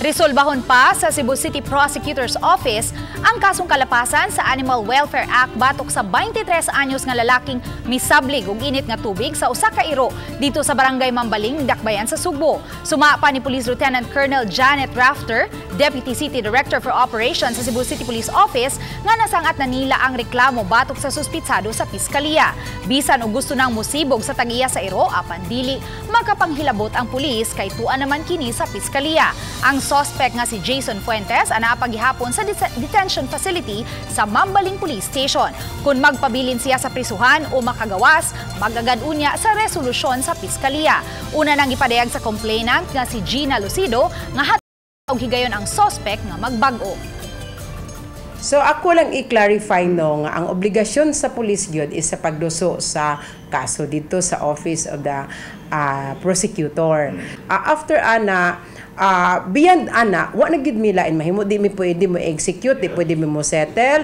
Resolbahon pa sa Cebu City Prosecutor's Office ang kasong kalapasan sa Animal Welfare Act batok sa 23 anyos nga lalaking misablig og init nga tubig sa usa ka iro dito sa Barangay Mambaling, Dakbayan sa Sugbo. Suma pa ni Police Lieutenant Colonel Janet Rafter, Deputy City Director for Operations sa Cebu City Police Office, nga nasangat na nila ang reklamo batok sa suspitsado sa piskalya. Bisan og gusto nang musibog sa tag-iya sa iro, apan dili makapanghilabot ang pulis kay tuan naman kini sa piskalya. Ang sospek nga si Jason Fuentes anaa pa gihapon sa detention facility sa Mambaling Police Station. Kung magpabilin siya sa prisuhan o makagawas, magagad unya sa resolusyon sa piskalya. Una nang gipadayag sa complainant nga si Gina Lucido nga hat og higayon ang sospek nga magbag-o. So ako lang i-clarify, no, nga ang obligasyon sa police gyud is sa pagduso sa kaso dito sa Office of the Prosecutor. After ana, beyond ana, wa na gyud mi lain mahimo. Di mi pwede mo execute, di pwede mi mo settle.